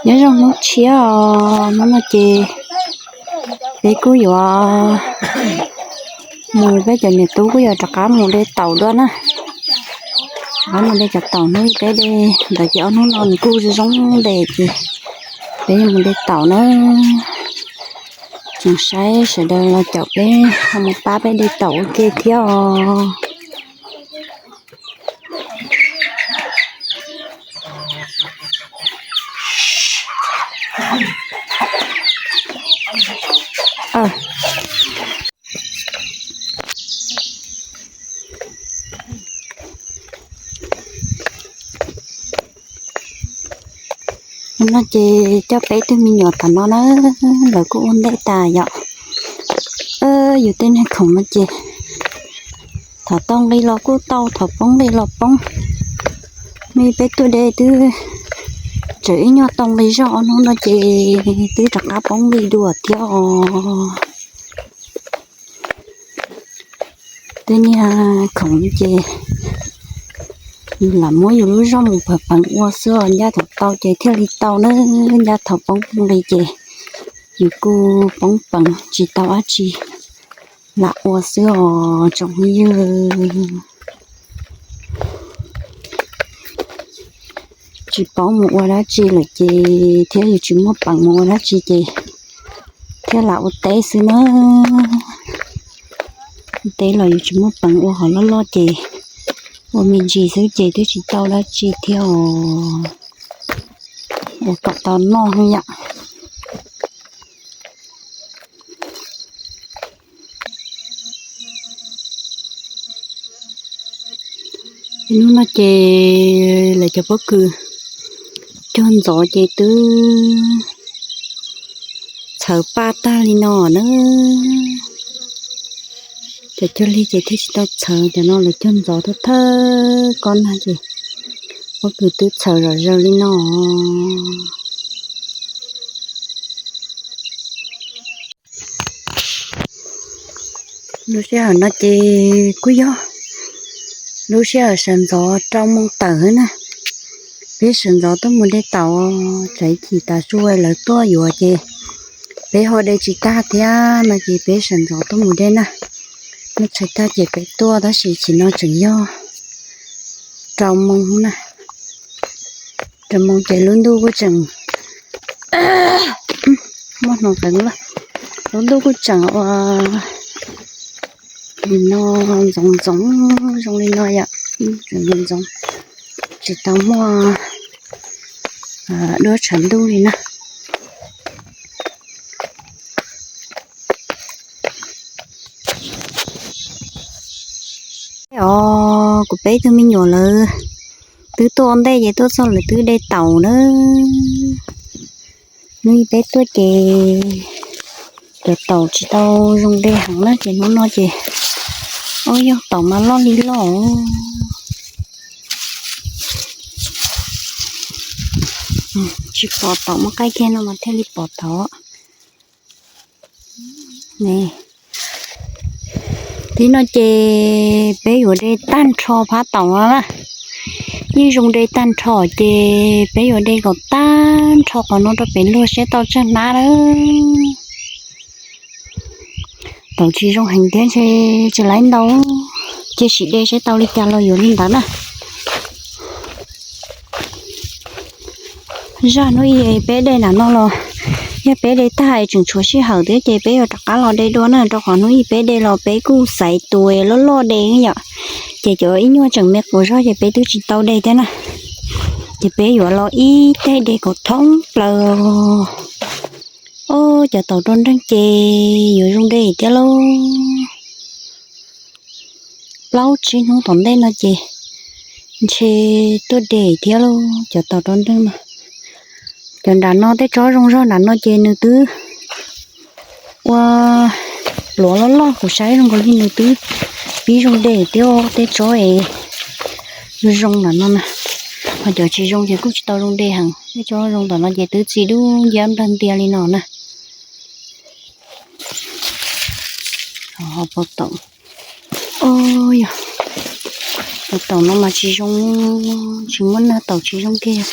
Nyob zoo hnub tshiab os, hnub no ces peb kuj yuav mus, peb cov niam tub kuj yuav rov qab mus de taum dua na. Rov qab mus de cov taum hnub peb de ntawd ces ob hnub no nws kuj zoo zoo ntev ces peb yuav mus de taum na. Tseem saib sawv daws los caum peb ho mus pab peb de taum ua ke thiab os. No ces coj peb tug me nyuam tom no na, lawv kuj ua ntej tas yom. Yus tej neeg khoom no ces thaum tau nqi los kuj tau, thaum poob nqi los poob. Hnub peb tuaj de twb tseem ib nyuag tau nqi zog, hnub no ces twb rov qab poob nqi dua thiab os. Tej niag khoom ces yus lam muab yus lub zog mus peev peev ua xwb os, ncaj thaum tau ces thiaj li tau na, ncaj thaum poob nqi ces yus kuj poob peev tsis tau dab tsi, lam ua xwb os tsoom phooj ywg. Tsis paub mus ua dab tsi lawm ces thiab yus tsis muaj peev mus ua dab tsi ces thiaj lam ua teb xwb na. Ua teb los yus tsis muaj peev ua, hov loj loj ces ua me ntsis xwb ces twb tsis tau dab tsi thiab os. Ua kom tau noj yom. Hnub no ces lawv cov pob kws cog ntxov ces twb txhawv paj tag li no na. Cov cog lig ces thiaj tsis tau txhawv, cov no lawv cog ntxov thawj thawj kob nag ces pob kws twb txhawv zom zaws li no. Lub sij hawm no ces kuj yog lub sij hawm sawv ntxov rau moos tawm na. Peb sawv ntxov tuaj mus de taum, tsam ib chim tav su lawv tuaj yuav ces peb ho de tsis tag thiab no ces peb sawv ntxov tuaj mus de na. Noj tshais tag ces peb tuaj tab sis chim no tseem yog rau moos na. Rau moos ces lub ntuj kuj tseem muaj hnoos qees lawm, lub ntuj kuj tseem ua li no, ntxoov ntxoov zoo li no yom, tseem ntxoov ntxoov, tsis tau muaj duab tshav ntuj li na. Os, kuv peb tug me nyuam lawv twb tuaj ua ntej ces tuaj txog lawv twb de taum na. Hnub ib peb tuaj ces cov taum tsis tau zoo de heev na ces hnub no ces, o, yog taum mas loj li loj. Tsis pom taum, muaj qaij kiag no mas thiaj li pom taum. Tib no ces peb yuav de tag nrho phab taum no na. Yeej zoo de tag nrho ces peb yuav de kom tag nrho qhov no rau pem luag seb tau tsawg hnab na. Taum tsis zoo heev thiab ntshe tsis laib ntau, cia sim de seb tau li cas los yuav li ntawd na. Zaj hnub ib peb de nram no los yog peb de tag es tseem tshuav sij hawm thiab ces peb yuav rov qab los de dua na, rau qhov hnub ib peb de los peb kuj xaiv tus loj loj de yom, ces cov ib nyuag tseem me quav zog ces peb twb tsis tau de thiab na. Ces peb yuav los ib teg de kom thoob plaws. Os, cov taum rau nreeg ces yuav zoo de thiab lauj. Plaub tsib hnub tom ntej no ces ntshe tuaj de thiab lauj, cov taum rau nreeg no. Cov nram no tej tsob zoo zog nram no ces nws twb ua pluav loj loj, kuv saib zoo nkaus li nws twb pib zoo de thiab, tej tsob es zoo zoo nram no na. Ho cov tsis zoo ces kuj tsis tau zoo de heev, tej tsob zoo tom no ces twb txi dub nciab nplawg ntias li no na. Ho puav taum, o, yog puav taum no mas tsis zoo, tsis muaj nag, taum tsis zoo kiag.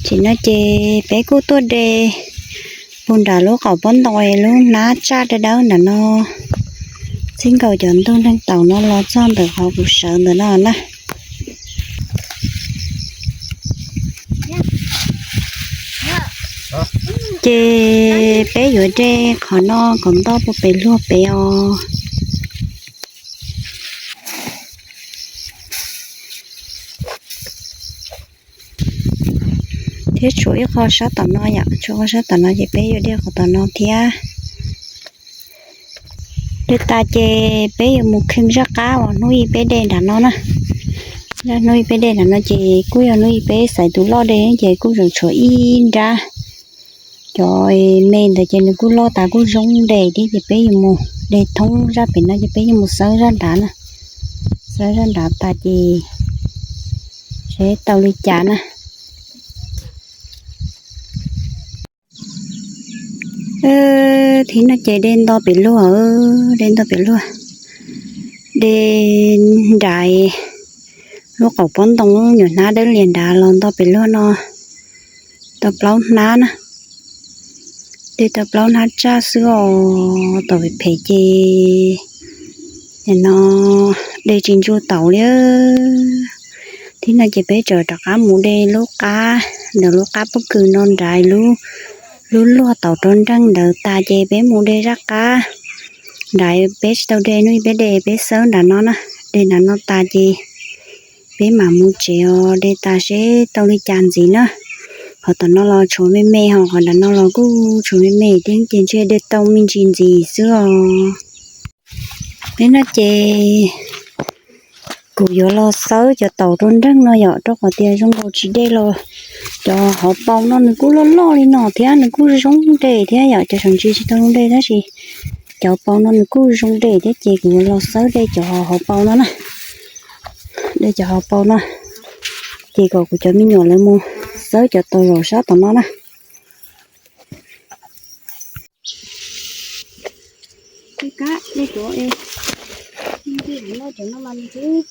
Tsim no ces peb kuj tuaj de puag nram lub qaum pob ntoo lub hnab tsaj dawb dawb nram no, txij nkaus cov ntug neeg taum no los txog ntawm qhov kuv sawv ntawm no na. Ces peb yuav de qhov no kom ntoj puag pem luag pem os. Thiab tshuav ib qho sab tom no yom, tshuav qho sab tom no ces peb yuav de qhov tom no thiab. De tas ces peb yuav mus khee zaj qab uas hnub ib peb de nram no na. Zaj hnub ib peb de nram no ces kuj yog hnub ib peb xaiv tus loj de ces kuj tseem tshuav ib nrab. Cov me ntawd ces nws kuj loj tas kuj zoo de thiab ces peb yuav mus de thoob zaj pem no ces peb yuav mus xawb zaj nrad na. Xawb zaj nrad tas ces seb tau li cas na. Thib no ces de nto pem luag, de nto pem luag, de nrad lub qaum pob ntoo nyuam hnab dawb lias nrad los nto pem luag no tau plaub hnab na. De tau plaub hnab tsaj xwb os, tom pem phem ces no de tsis ntsu taus li. Thib no ces peb tseem rov qab mus de lub qab, ntawm lub qab pob kws no nrad, lub luag taus rau nreeg ntawd tas ces peb mus de zaj qab nrad. Peb tsis tau de hnub ib peb de, peb xawb nram no na. De nram no tas ces peb mam mus tsev os, de tas seb tau li cas ntxiv na. Qhov tom no los tshuav me me, ho qhov nram no los kuj tshuav me me thiab ces ntshe de tau me ntsis ntxiv xwb os. Peb no ces kuv yuav los xawb cov taus rau nreeg no yom, rau qhov tias zoo nkaus tsis de los cov hauv paus no nws kuj loj loj li no thiab nws kuj zoo de thiab yom. Cov saum ntsis tsis tau zoo de tab sis cov paus no nws kuj zoo de thiab ces kuv yuav los xawb de cov hauv paus no na. De cov hauv paus no ces kom kuv cov me nyuam lawv mus xawb cov taus zaum sab tom no na. Kab, nej cov, nej cov no mas nws twb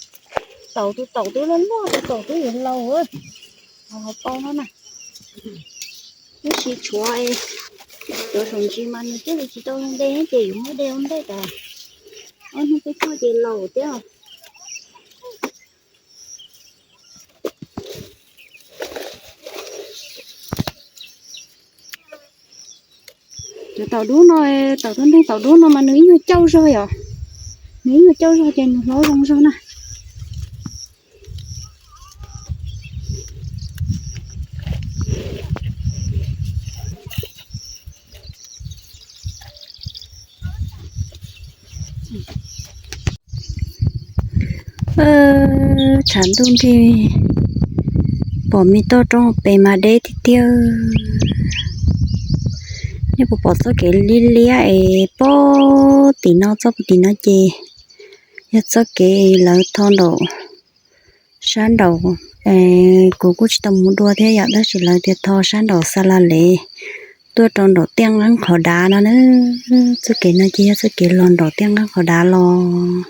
taus, tus taus twb loj loj, tus taus twb yuav laus, hauv paus no na. Tab sis tshuav cov saum ntsis mas nws twb tsis tau zoo de ces yuav muab de ua ntej tas, ob hnub peb txog ces laus thiab. Cov taum dub no, taum tub nreeg taum dub no mas nws ib nyuag cauj zog yom, nws ib nyuag cauj zog ces nws hlob zoo zog na. Tshav ntuj nrig, pom me toj roob pem mas deb tiag tiag. Nej puas pom txoj kev liab liab es pog tim no, txoj pog tim no ces yog txoj kev lawv tho nraum sab nraum, kuv kuj tsis tau mus dua thiab yom, tab sis lawv tias tho sab nraum Xa La Lev tuaj rau nraum Tiaj Nqeeb qhov dav no na. Txoj kev no ces yog txoj kev los nraum Tiaj Nqeeb qhov dav los.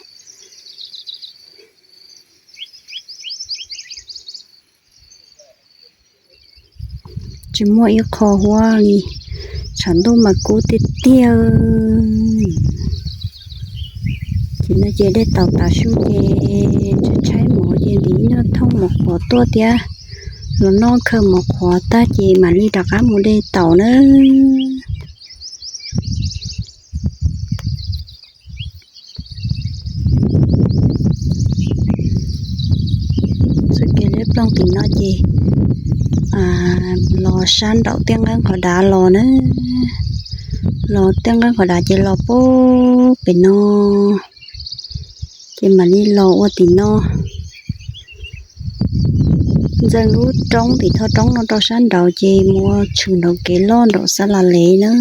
Tsis muaj ib qho huab li, tshav ntuj mas kub tiag tiag. Ces no ces dej taus tas su ces tshaib tshaib mov ces ntim ib nyuag thooj mov qhuav tuaj thiab, los noj khaws mov qhuav tag ces mam li rov qab mus de taus na. Txoj kev liab ploog tim no ces los sab nraum Tiaj Nqeeb qhov dav los na. Los Tiaj Nqeeb qhov dav ces los pug pem no, ces mam li los ua tim no. Ntxeev lub roob tim thoj roob no rau sab nraud ces mus ua tshwm nraum kev loj nraum Xa La Lev na.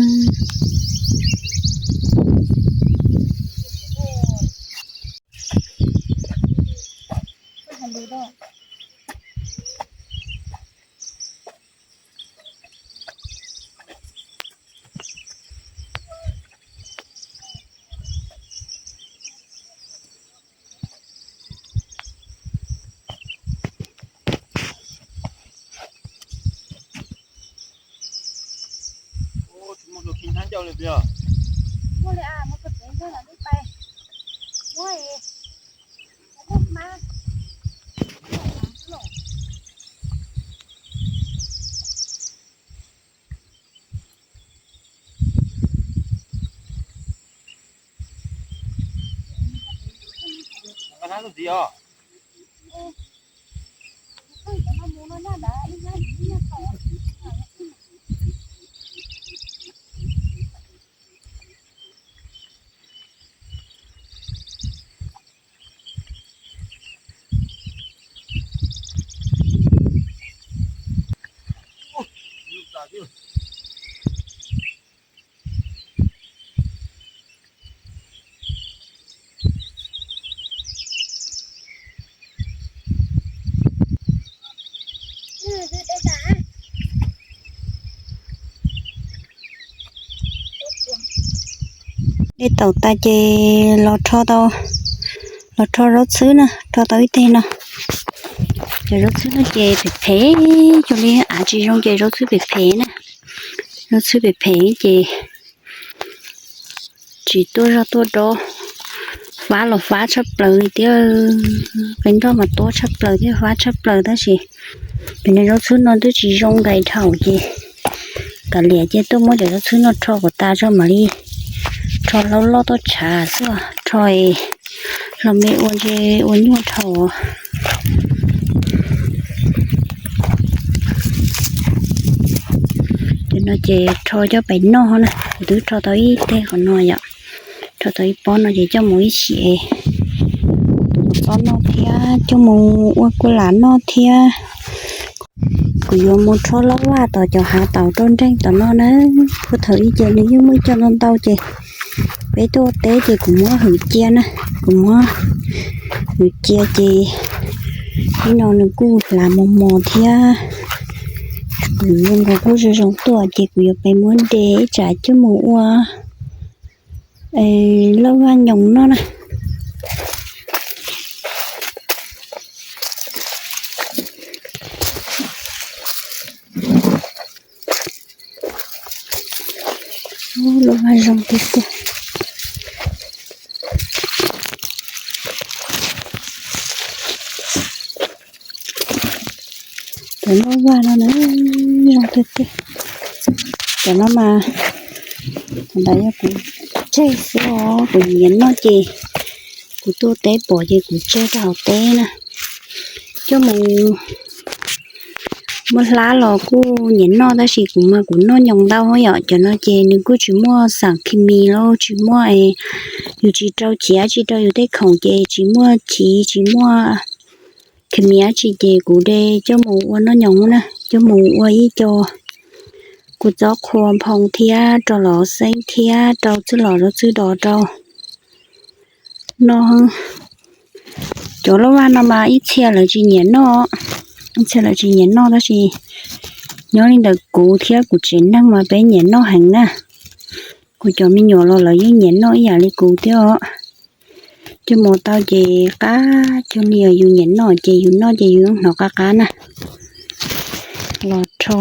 Dej taum tas ces los rho tau, los rho zaub txhwb na, rho tau ib teg no. Cov zaub txhwb no ces phem phem, cov li av tsis zoo ces zaub txhwb phem phem na. Zaub txhwb phem phem ces tsis tuaj zog tuaj dov, fab los fab tshaj plaws li thiab. Qee nroj mas tuab tshaj plaws thiab fab tshaj plaws tab sis cov niag zaub txhwb no twb tsis zoo nqaij dhau ces kav liam cia tuaj muab cov zaub txhwb no rho kom tas tso mam li rho hlau loj tuaj tshav xwb, rho hlau me ua ntshe ua nyuaj dhau. Cov no ces rho coj pem noj na, kuv twb rho tau ib teg qhov no yom. Rho tau ib pob no ces coj mus ib chim es mus txob noj thiab coj mus ua kuj lam noj thiab. Kuv yuav mus rho lauj vaj tom cov hav tau rau nreeg tom no na. Puag thaum ub ces nws yeej muaj coj ntau ntau ces peb tuaj teb ces kuv muab hwm cia na. Kuv muab hwm cia ces ib no nws kuj hlav mos mos thiab. Kuv zoo nkaus kuj zoo zoo tuaj ces kuv yuav pem muab de ib tsam coj mus ua lauj vaj nyoos noj na. Lauj vaj zoo tiag tiag. Cov lauj vaj no na zoo tiag tiag. Cov no mas thaum ntawd yog kuv tseg xwb os, kuv nyiam noj ces kuv tuaj teb pom ces kuv tseg rau hauv teb na. Coj mus muab hlab los kuj nyiam noj tab sis kuv mas kuv noj nyoos ntau yom. Cov no ces nws kuj tsis muaj xam khi mis los tsis muaj, yus tsis rau chiv tsis rau yus tej khoom ces tsis muaj chiv tsis muaj khi mis tsis ces kuv de coj mus ua noj nyoos na, coj mus ua ib co kua txob qhua nphoo thiab rau los xeeb thiab rau txwj los rau txwj dos rau noj. Cov lauj vaj no mas ib txhia lawv tsis nyiam noj, ib txhia lawv tsis nyiam noj tab sis nyob li ntawm kuv thiab kuv tsev neeg mas peb nyiam noj heev na. Kuv cov me nyuam los lawv yeej nyiam noj ib yam li kuv thiab os. Coj mus tau ces qab cuag li yus nyiam noj ces yus noj ces yus yeej hnov qab qab na. Los rho,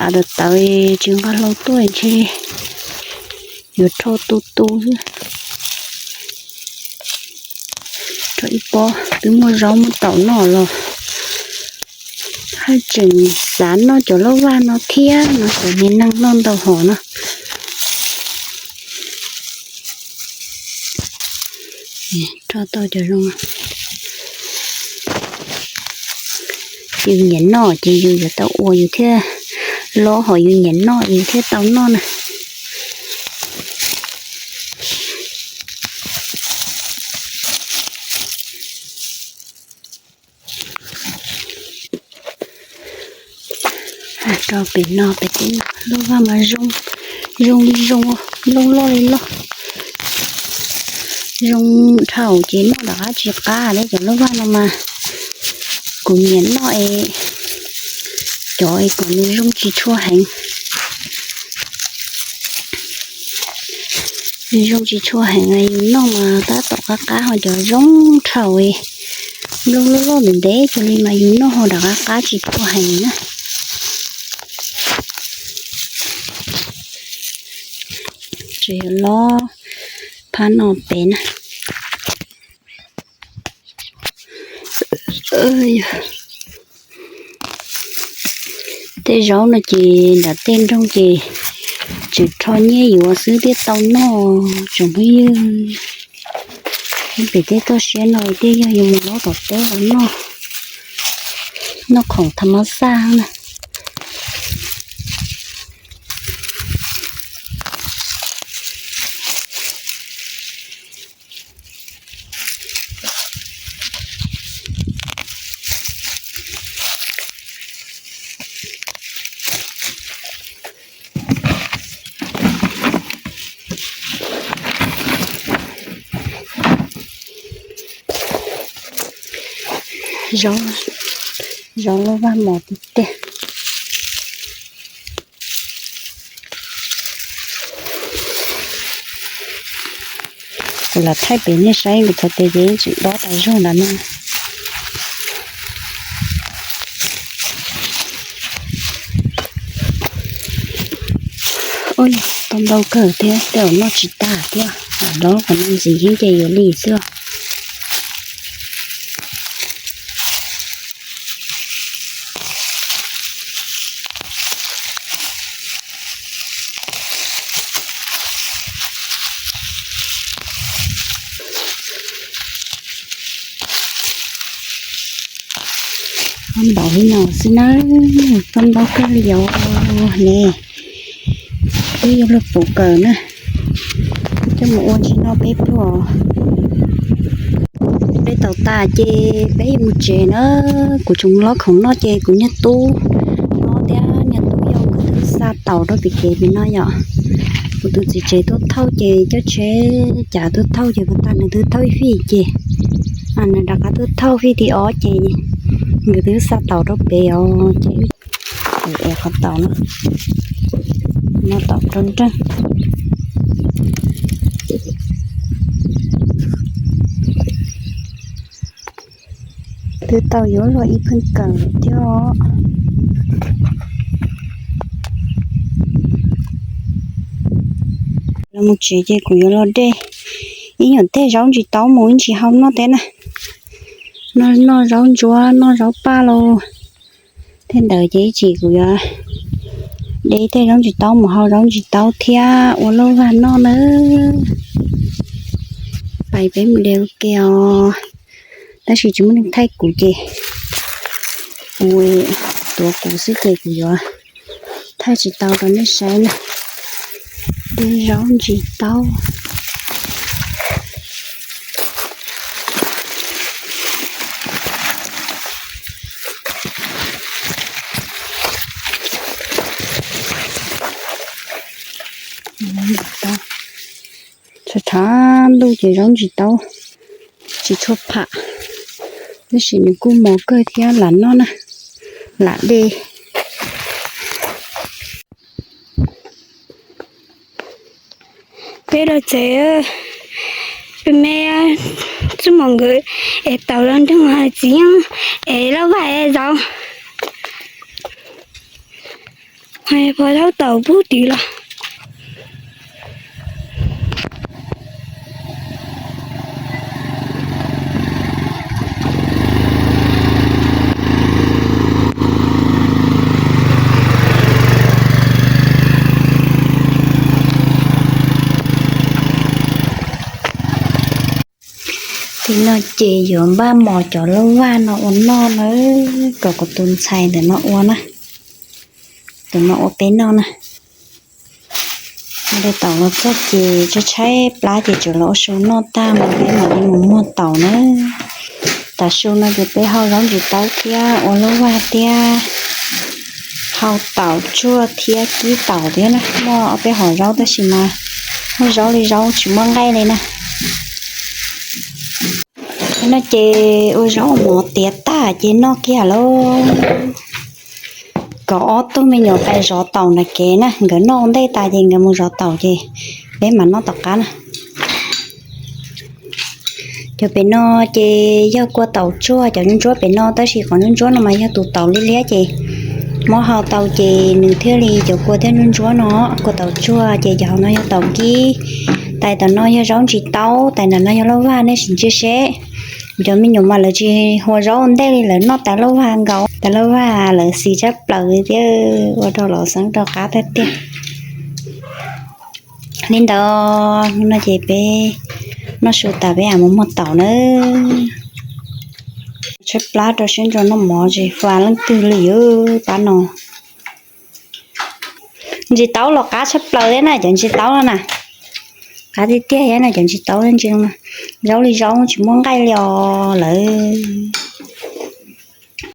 av tawv tawv tsis nqa hlau tuaj ntshe yuav rho tu tu xwb. Rho ib pob twb muaj zaub muaj taum noj los haj tseem xav noj cov lauj vaj no thiab no, cov niag neeg noj ntau hov no. Rho tau cov zoo, yus nyiam noj ces yus yuav tau ua yus thiaj lob, hos yus nyiam noj yus thiaj tau noj na. Rau pem no pem teb no lauj vaj mas zoo, zoo li zoo, loj loj li loj. Zoo dhau ces noj rov qab tsis qab li. Cov lauj vaj no mas kuv nyiam noj es cov es kom nws zoo tsis tshua heev. Nws zoo tsis tshua heev, yus noj mas tab tom qab qab, ho cov zoo dhau, nplooj loj loj ntev ntev cuag li mas yus noj ho rov qab qab tsis tshua heev na. Yuav los phab no pem na. Tej zaub no ces nram tej nroog ces tseem rho nyiaj yuav xwb thiaj tau noj tsoom phooj ywg. Pem tej toj siab no thiaj yog yuav mus lov tom teb los noj, noj khoom tha mab xaj na. Zaub, zaub lub vaj mos tiag tiag. Kuv lam thaij pem nej saib, kuv txhais tes ces tseem dob tas zog ntawm no. Ua tau ntau kawg thiab, tej zaum noj tsis tag thiab, lam dob kom nws ntxiv heev ces yuav li xwb. Npaum li no xwb na, tau ntau kawg li os ne. Peb yuav luag pum kawm na, coj mus ua ntsis noj peb pluag. Peb taus tas ces peb yuav mus tsev na. Kuv tseem lov khoom noj ces kuv niag tub, nyob thiab niag tub yau nkawd twb xa taum rau pem kev pem no yom. Kuv tus txiv tsev tuaj thauj ces coj tsheb cas tuaj thauj ces kuv tag nws twb thauj ib fij ces nws rov qab tuaj thauj fij thib ob ces nkawd twb xa taum rau pem os ces es qhov taum no, no taum rau nreeg. Twb tau yuav luag ib pheej kawm thiab. Los mus tsev ces kuv yuav los de ib nyuam tej zaub ntsis taub mus ib ntsis hau noj thiab na. Noj zaub ntsuab noj zaub paj lauj. Tej ntawd ces ib chim kuv yuav de tej zaub ntsis taub mus hau zaub ntsis taub thiab ua lauj vag noj na. Pais peb mus de ua ke os. Tab sis tsis muaj neeg thaij kuv ces kuv tuav kuv xwb ces kuv yuav thaij tsis tau rau nej saib na. De zaub ntsis taub. Tshav tshav ntuj ces zaub ntsis taub tsis tshua pham, tab sis nws kuj mos kawg thiab lam noj na, lam de. Peb los tsev, peb me txuj mos nkawd es taus los nrog hais txiv es lauj vaj es zaub. Hais pov zaub taus pub tid los. Tim no ces yuav npaj mos cov lauj vaj no ua noj na, kom kuv tus ntxhais ntawm no ua na. Tus no ua peb noj na. De taum los txog ces tshaib tshaib plab ces tsuas los ua su noj tag mas peb mam li mus muag taum na. Tav su no ces peb hau zaub ntsis taub thiab ua lauj vaj thiab hau taum tsuag thiab kib taum thiab na. Muaj ob peb hom zaub tab sis mas muaj zaub li zaub tsis muaj nqaij li na. No ces ua zaub mov tiav tag ces noj kiag lauj. Kom ob tug me nyuam pais zov taum nram kev na, nkawd noj ua ntej tas ces nkawd mus zov taum ces peb mam noj tom qab na. Cov pem no ces yog kua taum tsuag cov ntsuab ntsuab pem no tab sis qhov ntsuab ntsuab no mas yog tus taum liab liab ces Muab hau tau ces nws thiaj li cov kua thiaj ntsuab ntsuab no. Kua taum tsuag ces cov hauv no yog taum kib. Tais tom no yog zaub ntsis taub, tais ntawm no yog lauj vag, nej sim ntsia seb. Cov me nyuam mas lawv tsis huas zaub ua ntej li, lawv noj tais lauj vag nkaus. Tais lauj vag lawv xis tshaj plaws li thiab, ua rau los xeeb rau qab tiag tiag. Li ntawd no ces peb noj su tas peb mam mus muag taum nawb. Tshaib plab rau siab ntso noj mov tsis fa leej twg li os pab no. Ntsis taub los qab tshaj plaws thiab na, cov ntsis taub no na. Qab tiag tiag thiab na cov ntsis taub ntsis no. Zaub li zaub tsis muaj nqaij li os lawv.